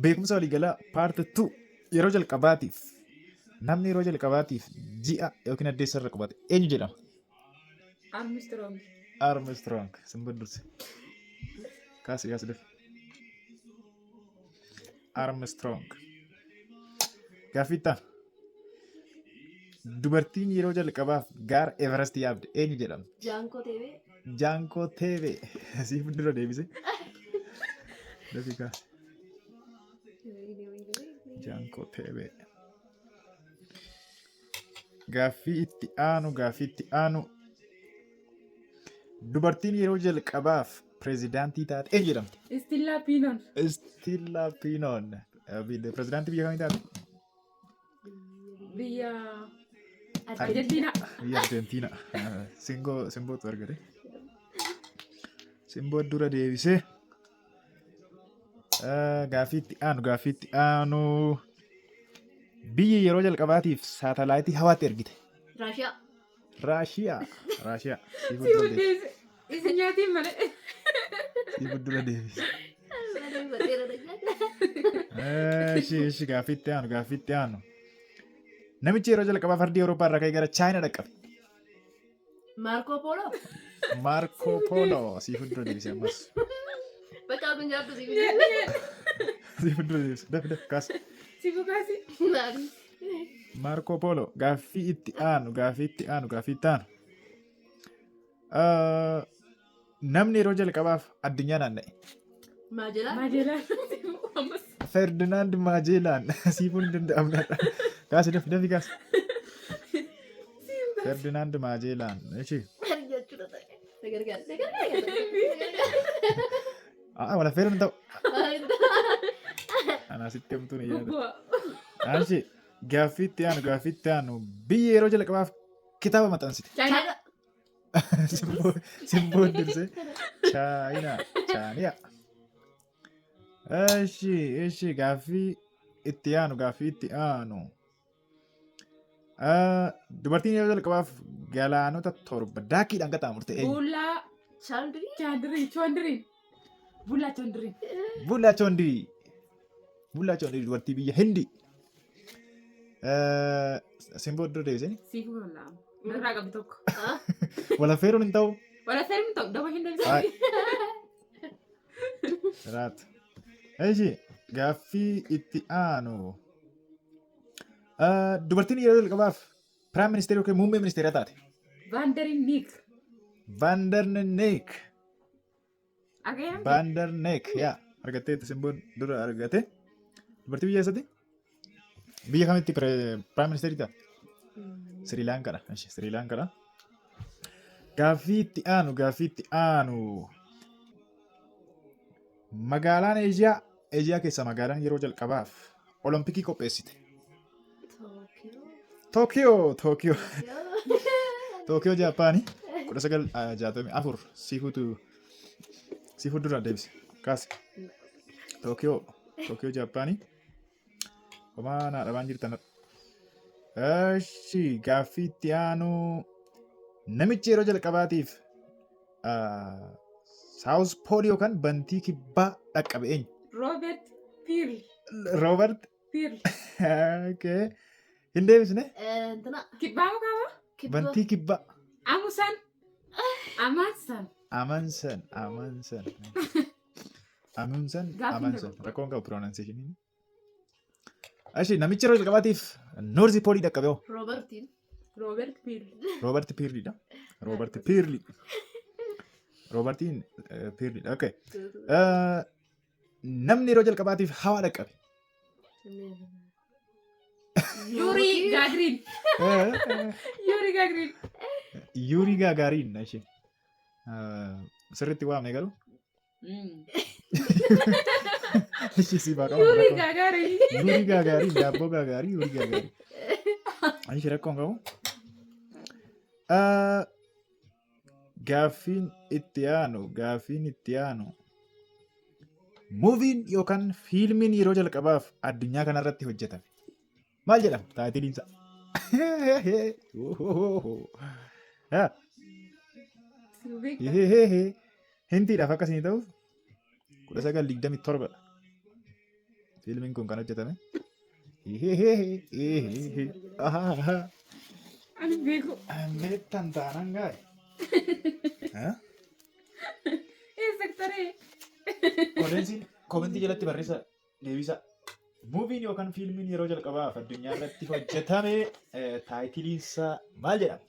Beekumsa waliigalaa part 2 yeroo jalqabaatiif namni yeroo jalqabaatiif ji'a yookiin addeessa irra qubate eenyu jedhama? Armstrong. Armstrong. Simboo durse. Kaasi kaasi dafi. Armstrong. Gaaffii itti aanu. Dubartiin yeroo jalqabaaf gaara Everest yaabde eenyu jedhamti? Jaankoo Teebee. Jaankoo Teebee. Siif dura deebise. Dafii kaasi. Jaankoo Teebee. Gaaffii itti aanu gaaffii itti aanu. Dubartiin yeroo jalqabaaf pireezidaantii taate eenyu jedhamti? Istillaa Piinoon. Istillaa Piinoon. Pireezidaantii biyya kamii taate? Biyya Arjentiinaa. Biyya Arjentiinaa. Singoo simbootu argate. Simboo dura deebisee. Gaaffii itti aanu gaaffii itti aanu. Biyyi yeroo jalqabaatiif saatalaayitii hawaatti ergite. Raashiyaa. Raashiyaa. Raashiyaa. Sii Si fuuldura deebise. buddeese. Isin nyaatiin malee. Sii fuuldura deebise. Malee Ishi ishi gaaffii itti aanu gaaffii itti aanu. Namichi yeroo jalqabaa fardii Awurooppaa irraa ka'ee gara Chaayinaa dhaqqabe. Maarkoo Pooloo. Maarkoo Pooloo sii fuuldura deebise ammas. Bakka abin jaartu si Sii fuuldura deebise. Dafi dafi kaas. Si bukaasi. Maali? Maarkoo Pooloo gaaffii itti aanu gaaffii itti aanu gaaffii itti aanu. Namni yeroo jalqabaaf addunyaa naanna'e. Maajelaan. Maajelaan. Ammas. Ferdinaand Maajelaan siifuun hin danda'amne. Kaasi dafi dafi kaasi. Ferdinaand Maajelaan. Ishi. Maal jechuudha ta'e? Na gargaari. Na gargaari. Aa wal affeeruun hin ta'u. Anaa sitti hamtuun hin yaadu. Gubbaa. Ashi gaaffii itti aanu gaaffii itti aanu biyya yeroo jalqabaaf kitaaba maxxansite. Chaayinaa. Simboon dursee Chaayinaa Chaaniyaa. Eshi eshi gaaffii itti aanu gaaffii itti aanu. Dubartiin yeroo jalqabaaf galaanota 7 daakiidhaan qaxxaamurte eenyu? Buullaa Chaandirii. Chaandirii. Choondirii. Buullaa Choondirii. Buullaa Choondirii. Buullaa Choondirii dubartii biyya Hindii. Simboo dura deebisanii. Siifuu bal'aa. Narraa qabdi tokko. Wal affeeruun hin ta'u. Wal affeeruun hin ta'u. Daba hin deebisanii. Raat. Eshi gaaffii itti aanu. Dubartiin yeroo jalqabaaf piraayim ministeera yookiin muummee ministeeraa taate. Vaandarin Niik. Vaandar Neek. Argee Vaandar Neek yaa argatteetti simboon dura argate. Dubartii biyya eessatti? Biyya kamitti piraayim ministeerii taate? Sirilaankaadha. Eshi Sirilaankaadha. Gaaffii itti aanu gaaffii itti aanu. Magaalaan Eeshiyaa Eeshiyaa keessaa magaalaan yeroo jalqabaaf Olompikii qopheessite. Tookiyoo. Tookiyoo Tookiyoo Tookiyoo Jaappaanii 1964 siifuutu siifuu dura deebise kaase. Tookiyoo Tookiyoo Jaappaanii homaa naa dhabaan jirtan. Eshi gaaffii itti aanu namichi yeroo jalqabaatiif Saawus Pool yookaan bantii kibbaa dhaqqabe eenyu? Roobert Piirl. Roobert Piirl. Okay. Hin deebisne? Intina. Kibbaa moo kaaba? Bantii kibbaa. Amusan. Amansan. Amansan. Amansan. Amansan. Gaaffiin Amansan. darbu. Rakkoon qabu pronunciation. Ashi namichi yeroo jalqabaatiif Noorzi Poolii dhaqqabe hoo? Roobertiin. Roobert Piirl. Roobert Piirliidha. Roobert Piirli. Roobertiin Piirliidha. Okay. Namni yeroo jalqabaatiif hawaa dhaqqabe. Yuurii Gaagriin. Yuurii Gaagriin. Yuurii Gaagaariin ishee. Sirriitti waamne garuu. Ishee si baaqama. Yuurii Gaagaarin. Yuurii Gaagaariin daabboo Gaagaarii Yuurii Gaagaarii. Ishee rakkoon qabu. Gaaffiin itti aanu gaaffiin itti aanu muuviin yookaan fiilmiin yeroo jalqabaaf addunyaa kanarratti hojjetame maal jedhama taayitiliin isaa? Hintiidhaaf akka isinii ta'uuf 1927 dha. Fiilmiin kun kan hojjetame. Ani beeku. Beektan taanaan gaa'e. Eessa taree? Koodeensiin koomentii jalatti barreessa deebisa. Movien yookaan fiilmiin yeroo jalqabaaf addunyaa irratti hojjetame titleiin isaa maal jedhama?